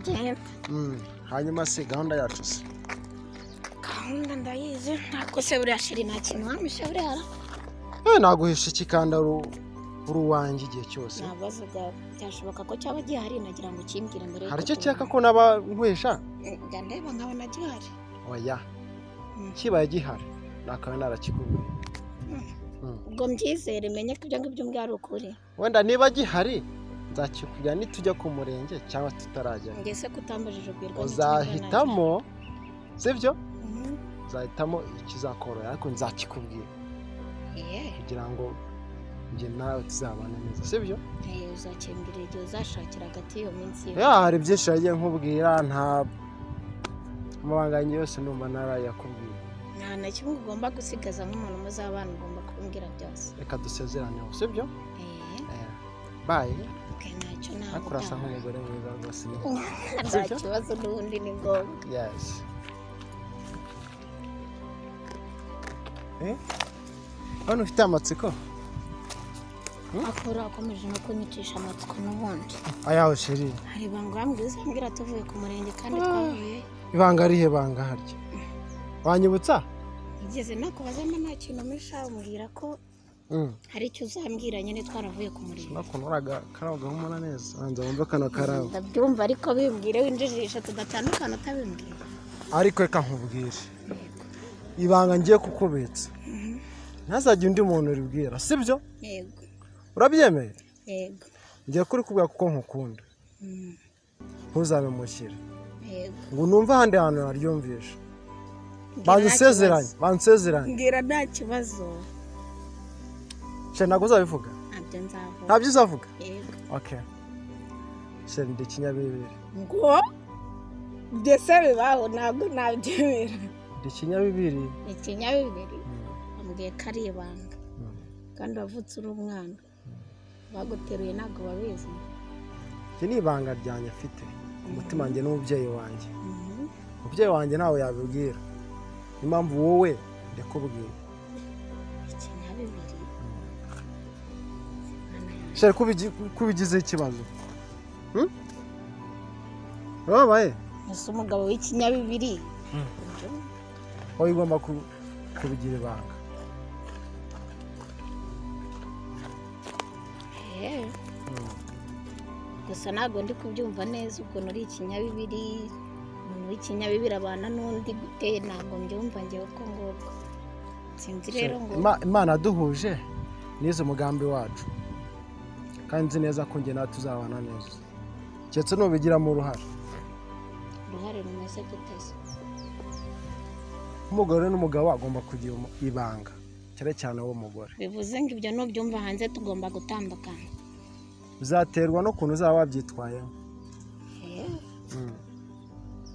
Byagenda. Hanyuma se gahunda yacu se? Gahunda ndayizi, ntabwo se buriya chéri nta kintu wampishe buriya? Naguhisha iki kandi ari uri uwanjye igihe cyose? Nta bibazo, byashoboka ko cyaba gihari, nagira ngo ukimbwire mbere. Hari icyo cyeka ko naba nkwesha? Njya ndeba nkabona gihari. Oya, kibaye gihari nakaba narakikubwiye. Ubwo mbyizere, menye ko ibyo ngibyo umbwira ari ukuri. Wenda niba gihari nzakikubwira nitujya ku murenge cyangwa tutarajyayo. Njye se kutambajije ubwirwa n'iki? Uzahitamo, sibyo? Mhm. Uzahitamo ikizakorohera, ariko nzakikubwira kugira ngo njye nawe tuzabane neza, sibyo? Uzakimbwira igihe uzashakira hagati y'iyo minsi Ya, hari byinshi yagiye nkubwira, nta amabanga yanjye yose numva narayakubwiye. Nta na kimwe ugomba gusigaza nk'umuntu muzabana, ugomba kumbwira byose. Reka dusezeraneho, sibyo? Eh. Bye. Okay, ntacyo, ntabwo Ariko urasa utaha. nk'umugore mwiza rwose. Nta Sibyo? kibazo, n'ubundi ni ngombwa. Yes. Hano ufite amatsiko? Akora akomeje no kunyicisha amatsiko n'ubundi. Ayaho chéri? Hari ibanga wambwiye uzambwira tuvuye ku murenge, kandi twavuye. Ibanga rihe banga harya? Wanyibutsa? Igeze nakubazamo, nta kintu umpisha, umbwira ko hari icyo uzambwira nyine twaravuye ku murenge. Nakuntu uraga karabo gahumura neza, banza wumve kano karabo. Ndabyumva, ariko bimbwire, winjijisha tudatandukana utabimbwira. Ariko reka nkubwire ibanga ngiye kukubitsa, ntazagire undi muntu uribwira, sibyo? Yego. Urabyemeye? Yego. Ngiye kurikubwira kuko nkukunda. Ntuzabimushyire Yego. ngo numve ahandi hantu naryumvishe. Mbwira, nta Bansezeranye. kibazo. Bansezeranye. Mbwira, nta kibazo. Chéri, ntabwo uzabivuga? Ntabyo nzavuga. Ntabyo uzavuga? Yego. Okay chéri, ndi ikinyabibiri. Ngo ibyo se bibaho? Ntabwo nabyemera. Ndi ikinyabibiri. Ikinyabibiri? Ambwiye ko ari ibanga, kandi wavutse uri umwana, baguteruye ntabwo babizi. Iki ni ibanga ryanjye mfite ku mutima wanjye n'umubyeyi wanjye. Umubyeyi wanjye ntawe yabibwira, niyo mpamvu wowe ndikubwira. Ikinyabibiri? Mwana yanjye. Chéri, kubigizeho ikibazo? Urababaye? Ese umugabo w'ikinyabibiri? Ibyo? Wowe ugomba kubigira ibanga. Gusa ntabwo ndi kubyumva neza ukuntu uri ikinyabibiri. Umuntu w'ikinyabibiri abana n'undi gute? Ntabwo mbyumva ngewe uko ngubwo, sinzi rero ngo. Imana yaduhuje nize umugambi wacu, kandi nzi neza ko njye nawe tuzabana neza, keretse nubigiramo uruhare. Uruhare rumeze gute se? Umugore n'umugabo agomba kugira ibanga, cyane cyane uwo mugore. Bivuze ngo ibyo nubyumva hanze tugomba gutandukana? Bizaterwa n'ukuntu uzaba wabyitwayemo.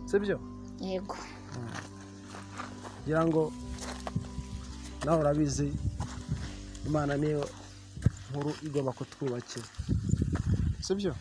Sibyo? Yego. Kugira ngo nawe urabizi, Imana niyo nkuru igomba kutwubakira, sibyo?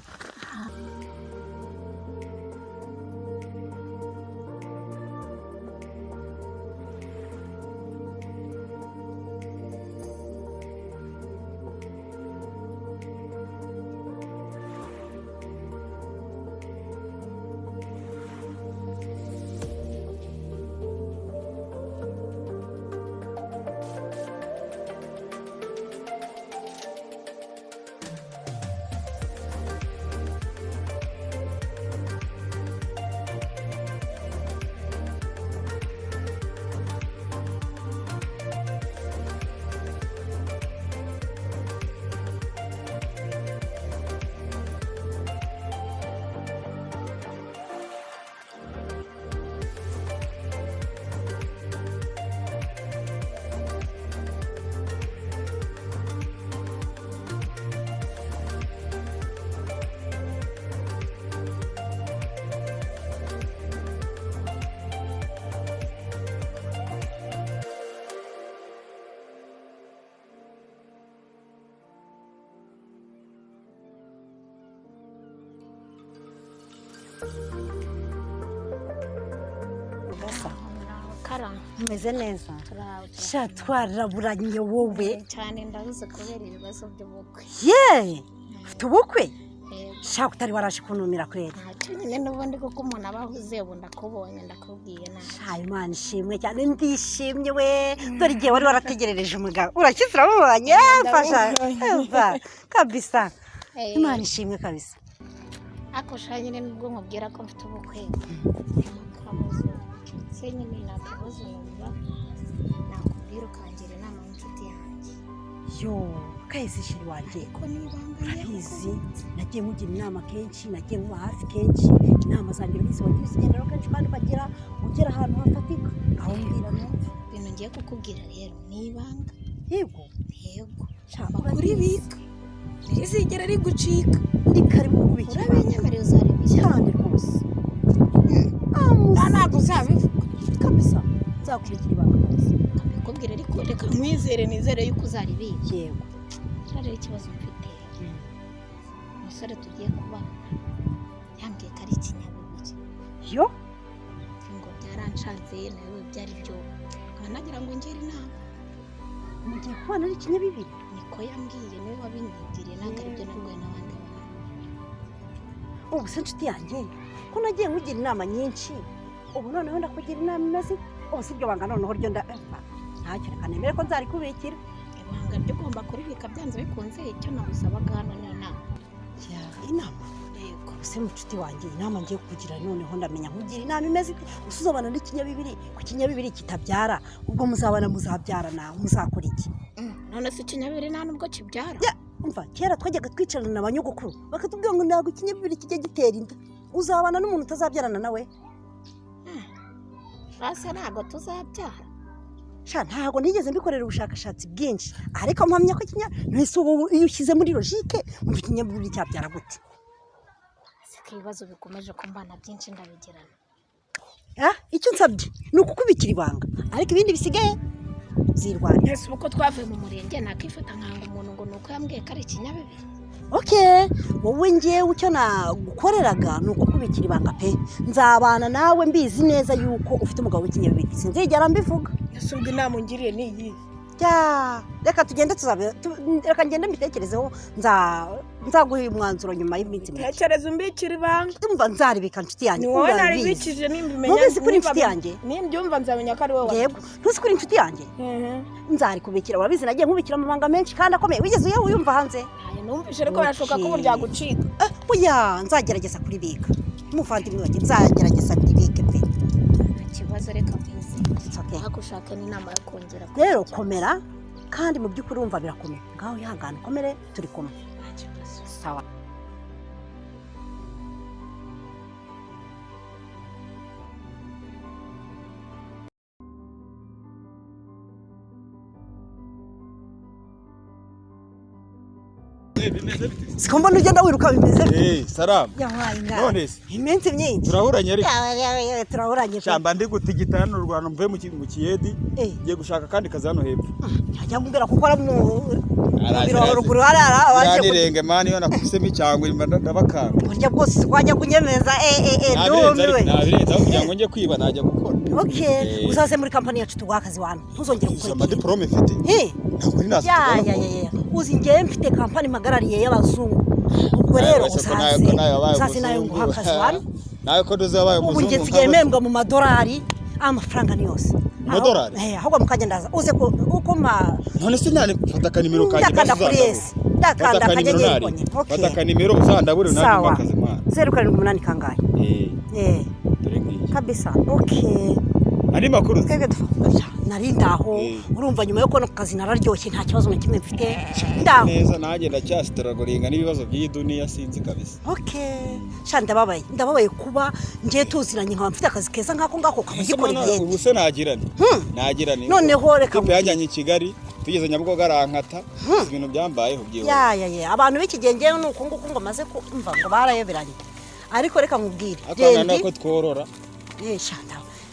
Gasa. Kara. Umeze neza? Turaho. Sha, twaraburanye wowe. Cyane, ndabuze kubera ibibazo by'ubukwe. Ye, ufite ubukwe? Yego. Shaka utari waraje kuntumira kweri. Ntacyo nyine, n'ubundi kuko umuntu aba ahuze. Ubu ndakubonye, ndakubwiye nabi. Sha, Imana ishimwe cyane, ndishimye we. Dore igihe wari warategerereje umugabo, urakize, uramubonye. Mfasha. Ndamubonye. Umva kabisa. Eh. Imana ishimwe kabisa. Ariko sha, nyine nubwo nkubwira ko mfite ubukwe, akabazo se nyine ni akabazo numva nakubwira ukangira inama nk'inshuti yanjye. Yo kahise, chéri wanjye. Ariko n'ibanga. Urabizi, nagiye mugira inama kenshi, nagiye muba hafi kenshi. Inama zanjye urabizi, wagiye uzigenderaho kenshi kandi ukagera ugera ahantu hafatika. Aho mbwira numve. Ibintu ngiye kukubwira rero ni ibanga. Yego. Yego. Sha, kuribika ntirizigera rigucika. Ndi karibu kukubikira ibanga. Urabinyemereye, uzaribika? Cyane rwose. Ntabwo uzabivuga? Kabisa, nzakubikira ibanga kabisa. Mbikubwire, ariko reka nkwizere, nizere yuko uzaribika. Yego. Rero ikibazo mfite, umusore tugiye kubana yambwiye ko ari ikinyabibiri. Yo. Ngo byaranshanze nawe byari byo, nkaba nagira ngo ngire inama. Mugiye kubana ari ikinyabibiri? Niko yambwiye, niwe wabinyibwiriye, ntabwo aribyo nabwiwe n'abandi bantu. Ubu se nshuti yanjye, ko nagiye nkugira inama nyinshi, ubu noneho ndakugira inama imeze ite? Ubu si ibyo banga noneho ryo nda ntacyo, reka nemere ko nzarikubikira. Ibanga ryo ugomba kuribika byanze bikunze. Icyo nagusabaga hano ni inama. Inama? Yego. Se mucuti wanjye, inama ngiye kukugira noneho ndamenya nkugira inama imeze ite? Gusa uzabana n'ikinyabibiri, ku kinyabibiri kitabyara, ubwo muzabana muzabyarana, muzakora iki? None se ikinyabibiri nta nubwo kibyara? Ya, umva, kera twajyaga twicarana na banyogokuru bakatubwira ngo ntabwo ikinyabibiri kijya gitera inda. Uzabana n'umuntu utazabyarana nawe. Hasi ntabwo tuzabyara. Sha, ntabwo nigeze mbikorera ubushakashatsi bwinshi, ariko mpamya ko ikinya ntese ubu iyo ushyize muri logique, umva, ikinyabibiri cyabyara gute? Siko ibibazo bikomeje kumbana byinshi, ndabigirana. Ah, icyo nsabye ni ukukubikira ibanga, ariko ibindi bisigaye zirwana. Ese ubu ko twavuye mu murenge, nakifata nkanga umuntu ngo ni uko yambwiye ko ari ikinyabibiri? Okay, wowe ngewe icyo nagukoreraga ni ukukubikira ibanga pe. Nzabana nawe mbizi neza yuko ufite umugabo w'ikinyabibiri, sinzigera mbivuga. Ese ubwo inama ungiriye ni iyihe? Ya, reka tugende tuzabe reka ngende mbitekerezeho, nzaguha umwanzuro nyuma y'iminsi mike. Tekereza umbikira ibanga. Umva, nzaribika nshuti yanjye. Ni wowe Urabizi. naribikije, nimbimenya. Ntubizi ko uri inshuti yanjye? Nimbyumva nzamenya ko ari wowe. Yego, ntuzi ko uri inshuti yanjye? Nzarikubikira, urabizi nagiye nkubikira amabanga menshi kandi akomeye. Wigeze uya uyumva hanze? Ntayo numvise, ariko birashoboka ko ubu ryagucika. Eh, oya, nzagerageza kuribika, umuvandimwe wanjye, nzagerageza ndibike pe. Nta kibazo, reka nkwizere. It's okay. Ariko ushake n'inama yo kongera. Rero komera, kandi mu by'ukuri wumva birakomeye. Ngaho ihangane, ukomere, turi kumwe. Nta kibazo. Sawa. Siko mbona ugenda wiruka, bimeze bite? Eh, salamu. Yabaye inka. None se? Iminsi myinshi. Turahuranye ariko. Yawe, yawe, turahuranye pe. Shamba ndi gutigita hano Rwanda, mvuye mu kiyedi. Eh. Ngiye gushaka kandi kazi hano hepfo. Ajya kumbwira kuko ari mu Araje, biro araje. ruguru hari abaje. Yanirenge mani, iyo nakubisemo icyangwe ndabakanga. Burya bwose wajya kunyemeza, eh eh eh. Nabirenze ariko. Ndumiwe. Nabirenze, aho kugira ngo njye kwiba najya gukora. Okay. Eh. Uzaze muri kampani yacu tuguha akazi wana, ntuzongere Gusa gukora. amadiplome mfite. Eh. Ntabwo ni nazi. Ya ya ya ya, uzi ngewe mfite kampani mpagarariye y'abazungu. Ubwo rero uzaze, uzaze nawe nguha akazi wana. Nawe ko nduzi wabaye Ubu umuzungu. nge nsigaye mpembwa mu madolari, amafaranga ni yose. Amadolari? Eh, ahubwo mukajya ndaza uze ko uko ma None se nani, fata akanimero kanjye. Ndakanda kuri yes, ndakanda akanyenyeri konyine. Fata Okay. akanimero uzandabure nanjye Sawa. akazi mwana. 078 kangahe? Eh, Eh. dore ngiyi. Kabisa, okay. Andi makuru. Twebwe nari ndaho. Eh. Urumva, nyuma yo kubona ku kazi nararyoshye, nta kibazo na kimwe mfite, ndaho. Neza, nanjye ndacyasitaragoringa n'ibibazo by'iyi duniya, sinzi kabisa. Okay, sha, ndababaye, ndababaye kuba ngiye tuziranye nkaba mfite akazi keza nk'ako ngako ukaba ugikora ibiyede. Ubu se nagirane nagirane? Noneho reka Ikipe yajyanye i Kigali, tugeze Nyabugogo arankata. Ibintu byambayeho byihuse. Ya ya ya, abantu b'iki gihe ngewe ni uku nguku ngo maze kumva ngo barayoberanye, ariko reka nkubwire. Ariko hano ko tworora. Eh, sha,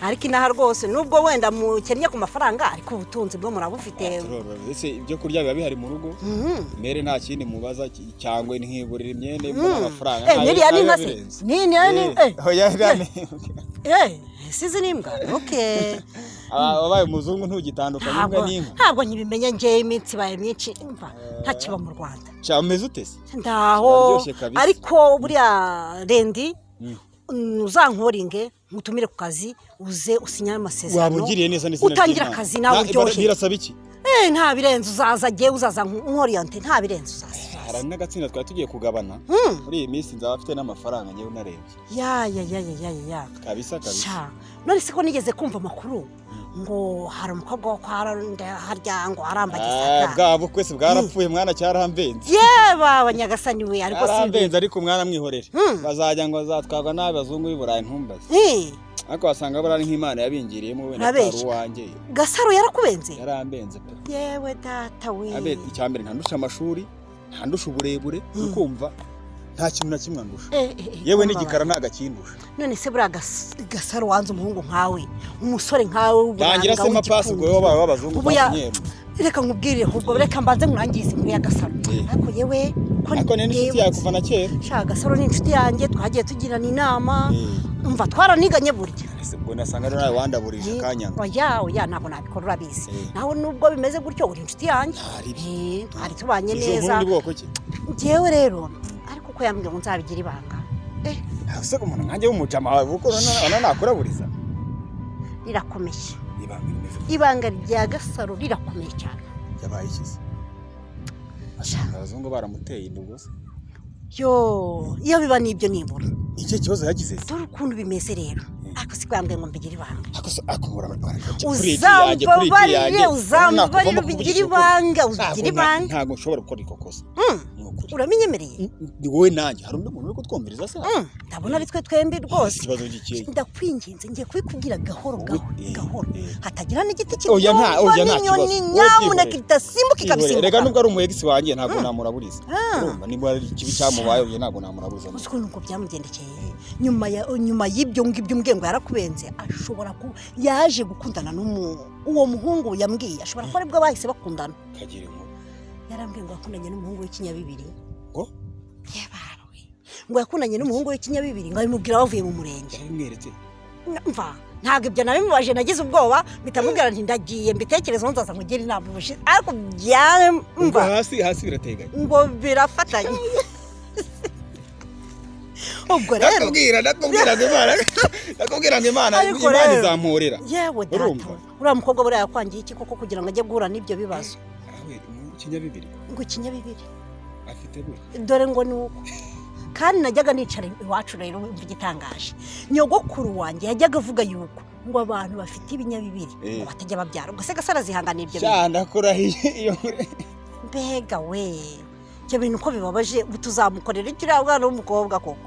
Ariko inaha rwose nubwo wenda mukennye ku mafaranga, ariko ubutunzi bwo murabufite. Turorora. Ese ibyo kurya biba bihari mu rugo? Mere nta kindi mubaza cyangwa nkigurira imyenda mbona amafaranga. Niriya ni ntayo inka se? birenze. Niriya ni Oya, iriya ni sizi n'imbwa, okay. Wabaye umuzungu, ntugitandukanye imbwa Ntabwo n'inka. ntabwo nkibimenya njyewe, iminsi ibaye myinshi, mva ntakiba mu Rwanda. Sha, umeze ute se? Ndaho. Biraryoshye kabisa. Ariko buriya rendi uzankoringe nkutumire ku kazi, uze usinyane amasezerano. Waba ugiriye neza n'izina Utangira ry'Imana. akazi nawe uryohe. Birasaba iki? Nta birenze, uzaza jyewe, uzaza nkoriyante, nta birenze, uzaza. Hari n'agatsinda twari tugiye kugabana muri iyi minsi, nzaba afite n'amafaranga ngewe unarebye. Ya ya ya ya ya ya. Kabisa kabisa. Sha, none se ko nigeze kumva amakuru ngo hari umukobwa wo kwa harya ngo arambagizaga? Bwa bukwe se bwarapfuye mwana, cyarambenze. Yeba abanyagasani we, ariko si Cyarambenze, ariko mwana mwihorere, bazajya ngo bazatwarwa n'abazungu b'i Burayi, ntumbaze. Ariko wasanga buriya ari nk'Imana yabingiriyemo wenda Urabeshya. atari uwanjye. Gasaro yarakubenze? Yarambenze pe. Yewe data we! Abe icya mbere ntandusha amashuri, ntandusha uburebure, ukumva nta kintu na kimwe andusha. Yewe Kumva n'igikara ntabwo akindusha. None se buriya Gasaro wanze umuhungu nkawe, umusore nkawe w'uburanga, Ntangira se mapasi ubwo w'igikundiro. wowe wabaye w'abazungu Ubu ya- bakunyeru. Reka nkubwire, ahubwo reka mbanze nkurangize inkuru ya Gasaro. Ariko yewe ko Ariko ni n'inshuti yawe kuva na kera. Sha, Gasaro ni inshuti yanjye, twagiye tugirana inama, umva twaraniganye burya. Ese ubwo nasanga rero nawe wandaburije akanyanga? Oya oya, ntabwo nabikora, urabizi. Nawe nubwo bimeze gutyo uri inshuti yanjye. Ntari byo. Twari tubanye Izo neza. nkuru ni bwoko ki? Njyewe rero, ariko uko yambwiye ngo nzabigira ibanga. Ese umuntu nkanjye w'umujama wawe kuko urabona nakuraburiza? Rirakomeye. Ibanga rimeze gute? Ibanga rya Gasaro rirakomeye cyane. Yabaye iki se? Asanga abazungu baramuteye inda ubwo se? Yo, iyo biba n'ibyo nibura. Icyo kibazo yagize se? Dore ukuntu bimeze rero, ariko siko yambwiye ngo mbigire ibanga. Ako se akubura kuri iki yanjye, Uzambabarire, kuri iki yanjye. uzambabarire, Nakuvamo ubigire kuvugisha ukuri. ibanga, ubigire ibanga. Ntabwo nshobora gukora iryo kosa. Ni ukuri. Uramenyemereye? Ni wowe nanjye, hari undi muntu uri kutwumviriza se? Ndabona ari twe twembi rwose. Ikibazo gikeye. Ndakwinginze, ngiye kubikubwira gahoro gahoro gahoro, hatagira n'igiti Oya, kibyumva oya, nta n'inyoni kibazo. Wowe nyamuneka byihorere. idasimbuka Rega ikabisimbuka. nubwo ari umu ex wanjye ntabwo namuraburiza. Urumva niba ari ikibi cyamubaye, oya, ntabwo namuraburiza. Uzi ukuntu ngo byamugendekeye nyuma ya nyuma y'ibyo ngibyo umbwiye ngo yarakubenze, ashobora ku yaje gukundana n'umu uwo muhungu yambwiye, ashobora kuba aribwo bahise bakundana. Kagira inkuru. Yarambwiye ngo yakundanye n'umuhungu w'ikinyabibiri. Ngo? Yebawe, ngo yakundanye n'umuhungu w'ikinyabibiri, ngo abimubwira bavuye mu murenge. Yarabimweretse? Mva, ntabwo ibyo nabimubaje, nagize ubwoba mpita mubwira nti ndagiye mbitekerezo, nzaza nkugire inama ubushize, ariko Ubwo byamva hasi hasi birateganye. Ngo birafatanye ubwo rero. Ndakubwira ngo Imana Ariko Imana rero- izampurira. Yewe data! Urumva? Uriya mukobwa buriya yakwangiye iki koko kugira ngo ajye guhura n'ibyo bibazo? Awe, mu kinyabibiri? Ngo ikinyabibiri. Afite gutya. Dore ngo ni uko kandi najyaga nicara iwacu rero, wumva igitangaje, nyogokuru wanjye yajyaga avuga yuko ngo abantu bafite ibinyabibiri ngo batajya babyara. Ubwo se Gasaro azihanganira ibyo bintu? Sha, ndakurahiye iyo Mbega we, ibyo bintu uko bibabaje! Ubu tuzamukorera iki uriya mwana w'umukobwa koko?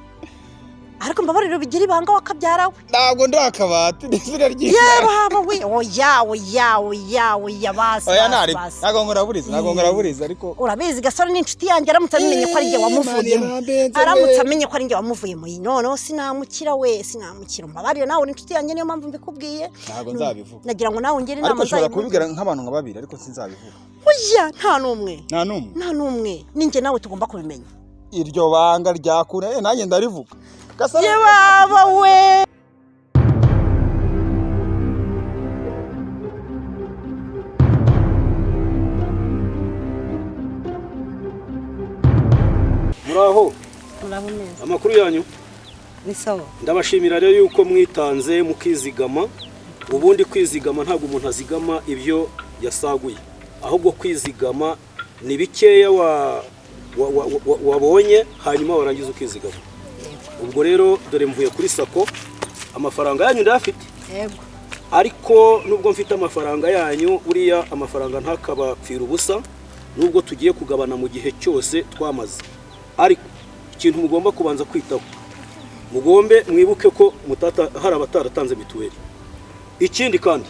Ariko mbabarira, bigira ibanga wakabyara we. Ntabwo ndi akabati n'izina ry'Imana. Yewe haba we, oya oya oya oya, basi. Oya. Basi. Ntari Basi. ntabwo nkuraburiza ariko Urabizi Gasore ni inshuti yanjye, aramutse amenye ko ari njye wamuvuyemo Imana yarambenze aramutse we. amenye ko ari njye wamuvuyemo, noneho sinamukira we, sinamukira. Mbabarire, nawe uri inshuti yanjye, niyo mpamvu mbikubwiye. Ntabwo nzabivuga. Nagira ngo nawe ungire inama. Ariko nshobora nzayimuhe. kubibwira nk'abantu nka babiri, ariko sinzabivuga. Oya, nta n'umwe. Nta n'umwe. Nta n'umwe, ninjye nawe tugomba kubimenya. Iryo banga ryakura nanjye ndarivuga. Gasaro. Ye baba we! Muraho? Muraho neza. Amakuru yanyu? Ni sawa. Ndabashimira rero yuko mwitanze mukizigama. Ubundi kwizigama, ntabwo umuntu azigama ibyo yasaguye, ahubwo kwizigama ni bikeya wabonye, hanyuma warangiza ukizigama. Ubwo rero dore mvuye kuri SACCO, amafaranga yanyu ndayafite. Yego. Ariko nubwo mfite amafaranga yanyu, buriya amafaranga ntakabapfira ubusa. Nubwo tugiye kugabana mu gihe cyose twamaze, ariko ikintu mugomba kubanza kwitaho, mugombe mwibuke ko mutata hari abataratanze mituweli. Ikindi kandi,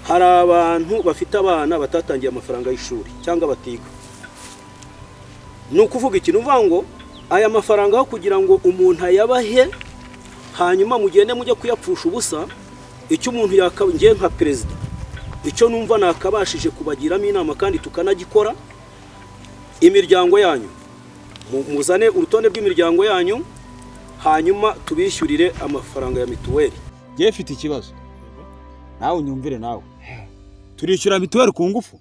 hari abantu bafite abana batatangiye amafaranga y'ishuri cyangwa batiga. Ni ukuvuga ikintu uvuga ngo aya mafaranga aho kugira ngo umuntu ayabahe hanyuma mugende mujye kuyapfusha ubusa. Icyo umuntu ngiye nka perezida, icyo numva nakabashije kubagiramo inama kandi tukanagikora, imiryango yanyu muzane urutonde rw'imiryango yanyu, hanyuma tubishyurire amafaranga ya mituweli. Ngewe mfite ikibazo, nawe unyumvire. Nawe turishyura mituweli ku ngufu?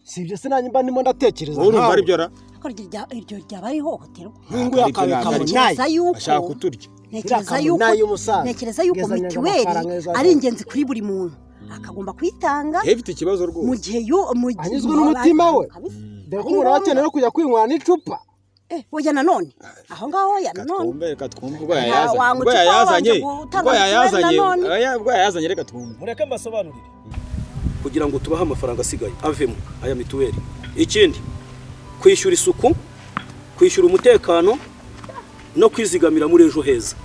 Si ibyo se, nanjye mba ndimo ndatekereza. Wowe urumva aribyo ra? Ariko iryo ryaba ari ihohoterwa. Nk'ingu yakawe kamunayi. Ntekereza yuko Bashaka kuturya. ntekereza Iriya yuko kamunayi y'umusaza. ntekereza yuko Ngezanyaga mituweli amafaranga ejo ari hazaza. ingenzi kuri buri muntu, akagomba kuyitanga Ngewe mfite ikibazo mu rwose. gihe yu mu gihe Anyuzwe n'umutima we. Kabisa. Dore ko umuntu aba akeneye no kujya kwinywera n'icupa. Oya, nanone aho ngaho, oya Reka nanone. twumve, reka twumve ubwo yayazanye. Wanywa Ubwo icupa yayazanye, wabanje gutanga ubwo mituweli yayazanye, nanone. oya, ubwo yayazanye, reka twumve. Mureke mbasobanurire kugira ngo tubahe amafaranga asigaye avemo aya mituweli. Ikindi, kwishyura isuku, kwishyura umutekano no kwizigamira muri Ejo Heza.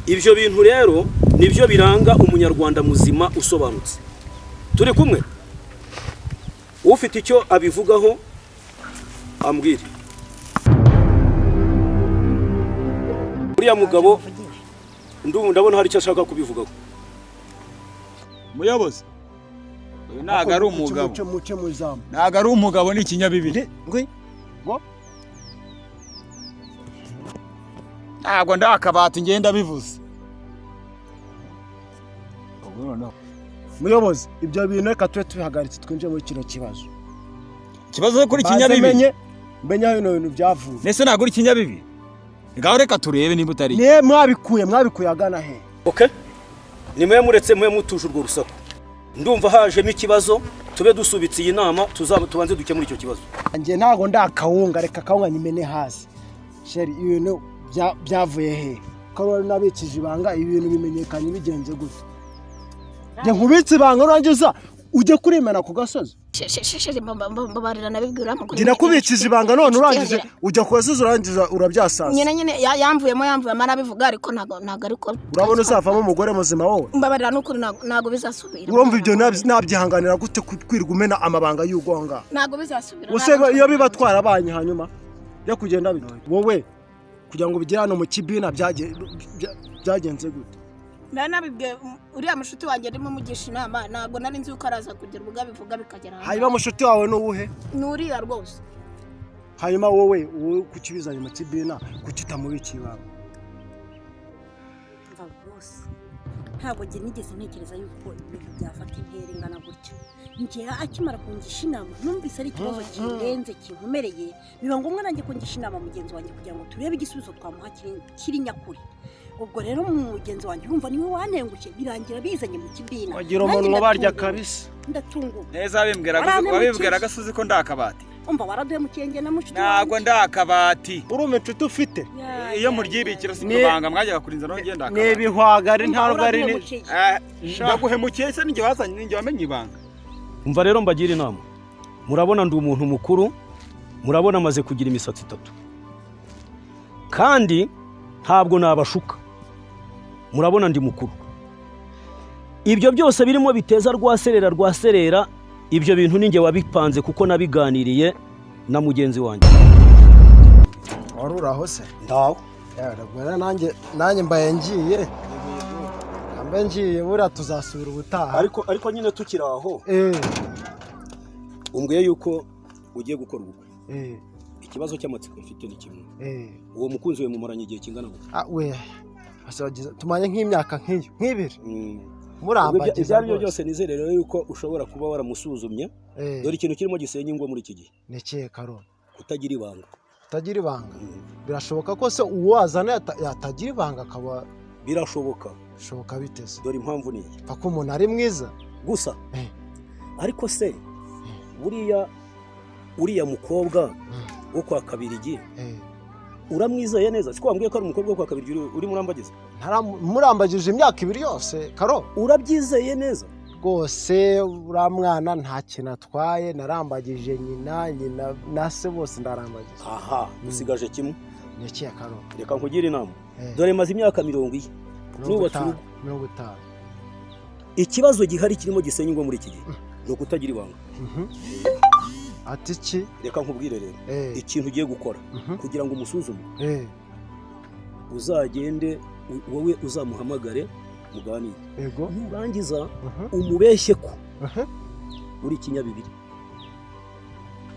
Ibyo bintu rero nibyo biranga umunyarwanda muzima usobanutse. Turi kumwe? Ufite icyo abivugaho ambwire. Uriya mugabo ndumva ndabona hari icyo ashaka kubivugaho. Muyobozi, uyu ntabwo ari umugabo. Muce, muce mu izamu. Ntabwo ari umugabo, ni ikinyabibiri. Ngwi ngo Ntabwo ndi akabati, ngenda bivuze ubu noneho. Muyobozi, ibyo bintu reka tube tubihagaritse, twinjire muri kino kibazo. Ikibazo cyo kuri Mbanze kinyabibiri. Menye aho bino bintu byavuye. Ndetse ntabwo uri ikinyabibiri, ngaho reka turebe niba utari. Niye mwabikuye agana he? Okay, nimwe muretse mwe mutuje urwo rusaku, ndumva hajemo ikibazo. Tube dusubitse iyi nama, tuzaba tubanze dukemure icyo kibazo. Njye ntabwo ndakawunga, reka akawunga nyimene hasi. Chéri, ibintu byavuye he? Ko wari nabikije ibanga, ibintu bimenyekanye bigenze gute? Njye nkubitse ibanga, urangiza ujye kurimena ku gasozi? Chéri, mbabarira, nabibwira Njye nakubikije ibanga, none urangije ujya ku gasozi, urangiza urabyasaza. Nyine yamvuyemo arabivuga, ariko ntabwo ariko. Urabona uzavamo umugore muzima wowe? Mbabarira n'ukuri, ntabwo bizasubira. Urumva ibyo nabyihanganira gute, kwirirwa umena amabanga y'ugonga? Ntabwo bizasubira. Use iyo biba twarabanye, hanyuma yo kugenda bite wowe kugira ngo bigere hano mu kibina, byagenze gute? Nari nabibwiye uriya mushuti wanjye ndimo mugisha inama, ntabwo nari nzi yuko araza kugira ubwo abivuga bikagera ahantu. Hanyuma mushuti wawe ni uwuhe? Ni uriya rwose. Hanyuma wowe kuki ubizanye mu kibina, kuki utamubikiye ibanga? Umva rwose, ntabwo njye nigeze ntekereza yuko ibintu byafata intera ingana gutya. Njye akimara kungisha inama numvise ari ikibazo kirenze, kinkomereye, biba ngombwa nanjye kungisha inama mugenzi wanjye kugira ngo turebe igisubizo twamuha kiri nyakuri. Ubwo rero mugenzi wanjye urumva niwe wanengushye, birangira bizanye mu kibina. Wagira Nanjye umunwa barya. ndatunguwe. Kabisa. Ndatunguwe. Neza, Warantemukiye. wabibwira agasozi ko ndi akabati? Umva, waraduhemukiye njye na mushiki Ntabwo wanjye. ndi akabati. Urumva inshuti ufite? Iyo muryibikira si ibanga mwajyaga kurinza naho ngenda Ni akabati. ibihwagari. Umva, Ntabwo ari waraduhemukiye. Ndaguhemukiye se ninjye wazanye, ninjye wamenye ibanga? Umva rero mbagira inama. Murabona ndi umuntu mukuru, murabona amaze kugira imisatsi itatu, kandi ntabwo nabashuka. Murabona ndi mukuru. Ibyo byose birimo biteza rwaserera rwaserera, ibyo bintu ninjye wabipanze kuko nabiganiriye na mugenzi wanjye. Wari uri aho se? Ndawe. Yewe, nanjye mbaye ngiye, mbe ngiye, buriya tuzasubira ubutaha. Ariko nyine tukiri aho, umbwiye yuko ugiye gukora ubukwe. Ikibazo cy'amatsiko mfite ni kimwe. Uwo mukunzi we mumaranye igihe kingana gute? Ah, we tumanye nk'imyaka nk'iyo nk'ibiri. Ubwo Murambagiza ibyo ari byo rwose. byose, nizere rero yuko ushobora kuba waramusuzumye. Dore ikintu kirimo gisenya ingo muri iki gihe: Ni ikihe, Karoli? Kutagira ibanga. Kutagira ibanga? Birashoboka ko se uwo wazana yatagira ibanga akaba? Birashoboka. Bishoboka biteze? Dore impamvu ni iyi. Pfa ko umuntu ari mwiza. Gusa ariko se buriya uriya mukobwa wo kwa Kabirigi uramwizeye neza? Siko wambwiye ko ari umukobwa wo kwa Kabirigi uri murambagiza? Murambagije imyaka 2 yose, Karo. Urabyizeye neza? Rwose uriya mwana nta kintu atwaye, narambagije nyina na se bose ndarambagiza. Aha, usigaje kimwe. Ni ikihe, Karo? Reka nkugire inama. Dore maze imyaka 40 nubatse 50, urugo. 50. Ikibazo gihari kirimo gisenya ingo muri iki gihe ni ukutagira ibanga. Ati iki? Reka nkubwire rero ikintu ugiye gukora kugira ngo umusuzume. Uzagende wowe uzamuhamagare. Muganire. Yego. Nurangiza umubeshye ko uri ikinyabibiri.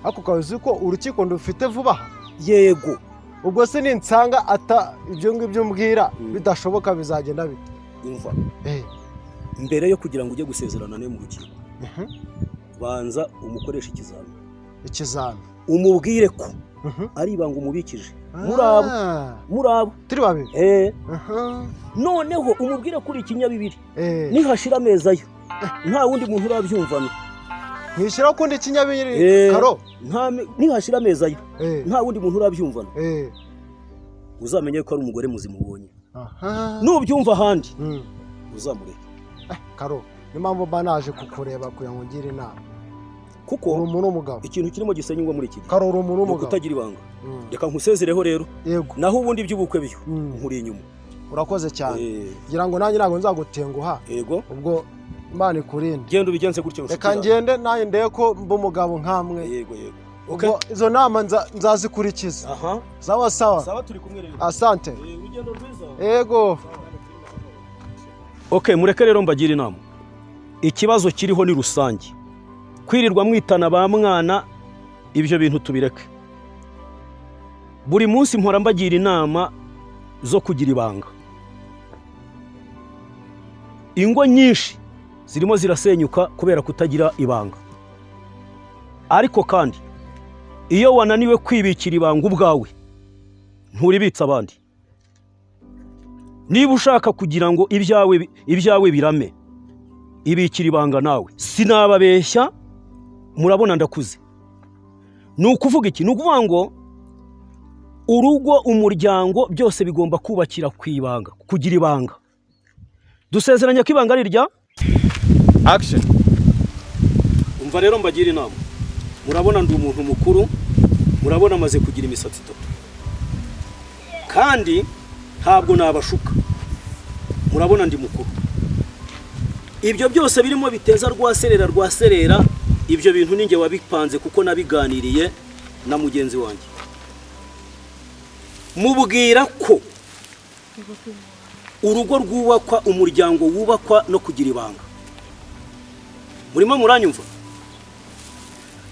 Ariko ukaba uzi ko urukiko ndufite vuba aha? Yego. Ubwo se ninsanga ata ibyo ngibyo mbwira bidashoboka, bizagenda bite? Umva, mbere yo kugira ngo ujye gusezerana nawe mu rukiko, banza umukoreshe ikizami. Ikizami? Umubwire ko ari ibanga umubikije muri abo, muri abo turi babiri. Noneho umubwire ko uri ikinyabibiri. Nihashira amezi ayo nta wundi muntu urabyumvana. Ntishyiraho ukundi ikinyabibiri? Karo. Nihashira amezi ayo nta wundi muntu urabyumvana, uzamenye ko ari umugore muzima ubonye. Nubyumva ahandi, uzamureke. Karo, niyo mpamvu mba naje kukureba kugira ngo ungire inama. Kuko uri umuntu w'umugabo. Ikintu kirimo gisenya ingo muri iki gihe Karo, uri umuntu ni w'umugabo. ukutagira ibanga. Reka nkusezereho rero. Yego. Naho ubundi iby'ubukwe byo nkuri inyuma. Urakoze cyane. Ngira ngo nanjye ntabwo nzagutenguha. Yego. Ubwo Imana ikurinde. Genda ubigenze gutyo, nshuti Reka yanjye. ngende nanjye ndebe ko mba umugabo nkamwe. Yego. Ubwo izo nama nzazikurikiza. Aha. Sawa sawa. Sawa, turi kumwe rero. Asante. Urugendo rwiza. Yego. Okay, mureke rero mbagire inama. Ikibazo kiriho ni rusange. Kwirirwa mwitana ba mwana, ibyo bintu tubireke. Buri munsi mpora mbagira inama zo kugira ibanga. Ingo nyinshi zirimo zirasenyuka kubera kutagira ibanga. Ariko kandi iyo wananiwe kwibikira ibanga ubwawe, nturibitsa abandi. Niba ushaka kugira ngo ibyawe birame, ibikira ibanga nawe. Sinababeshya, murabona ndakuze. Ni ukuvuga iki? Ni ukuvuga ngo urugo, umuryango, byose bigomba kubakira ku ibanga, kugira ibanga. Dusezeranya ko ibanga ari irya Action. Umva rero mbagira inama. Murabona ndi umuntu mukuru, murabona amaze kugira imisatsi itatu, kandi ntabwo nabashuka. Murabona ndi mukuru. Ibyo byose birimo biteza rwaserera rwaserera, ibyo bintu ninjye wabipanze, kuko nabiganiriye na mugenzi wanjye, mubwira ko urugo rwubakwa, umuryango wubakwa no kugira ibanga. Murimo muranyumva?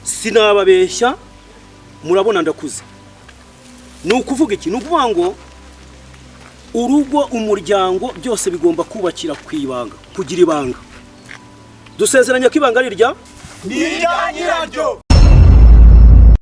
Sinababeshya, murabona ndakuze. Ni ukuvuga iki? Ni ukuvuga ngo urugo, umuryango, byose bigomba kubakira ku ibanga, kugira ibanga. Dusezeranya ko ibanga ari irya Ni irya nyiraryo.